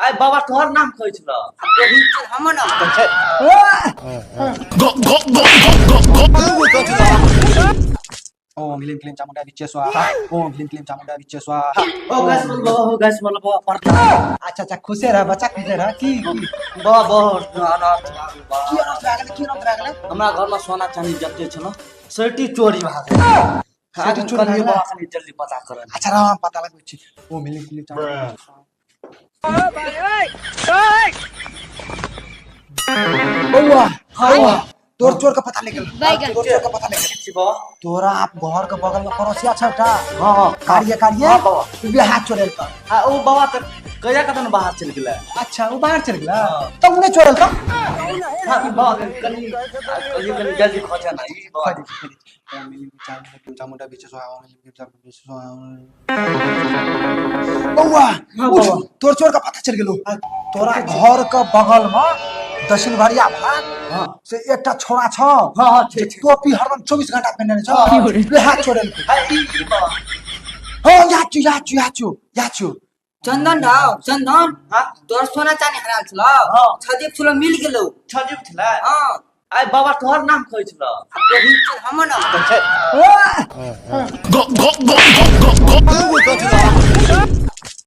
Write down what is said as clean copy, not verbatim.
आइ बाबा तोहर नाम कहै छलौ। हमर नाम छै। ओम ह्लीं क्लीं चामुंडा विच्चे स्वाहा, ओम ह्लीं क्लीं चामुंडा विच्चे स्वाहा। ओ गैस वाला बाबा, हो गैस वाला बाबा, प्रणाम। अच्छा अच्छा, खुशे रह बच्चा, खुशे रह। की बाबा, बहुत अनर्थ भए गेल बाबा। की अनर्थ भए गेलै? की अनर्थ भए गेलै? हमरा घर में सोना चांदी जते छल सैटी चोरी भए गेल। सैटी चोरी भए कनि गेलै? बाबा, कनि जल्दी पता कर। अच्छा रह, हम पता लगबै छी। ओम ह्लीं क्लीं चामुंडा विच्चे स्वाहा। बौआ, बौआ, तोर चोर का पता निकल, तोर चोर का पता निकल। छी बाबा। तोरा आप घर के बगल में पड़ोसिया छ एकटा। हाँ। कारिये कारिये। हाँ, बाबा। बिहार चोरेल का। आ ओ बाबा तऽ कहिया कतन बाहर चलि गेलै। अच्छा, वो बाहर चल गेला, तब उन्हें चोरेल का। हाँ बाबा, कनि कनि कनि जल्दी खोजा ना ई बाबा। चामुंडा विच्चे स्वाहा, ओम ह्लीं क्लीं चामुंडा विच्चे स्वाहा। बौआ, उठ, तोर चोर का पता चल गेलो। तोरा घर के बगल में दक्षिण भरिया भाग से एकटा छोरा छ। हाँ हाँ ठीक। टोपी हरदम 24 घंटा पहिनने छ, वएह चोरेल। हाँ, ई ई बाबा। हाँ, याद छु, याद छु, याद छु, याद छु। चंदन राव, चंदन। हाँ। तोर सोना चानी हराल छलो। हाँ। छदीप छलो, मिल गेलो। छजीब छलै। हाँ। आइ बाबा तोहर नाम कहै छलौ। हमर नाम छै।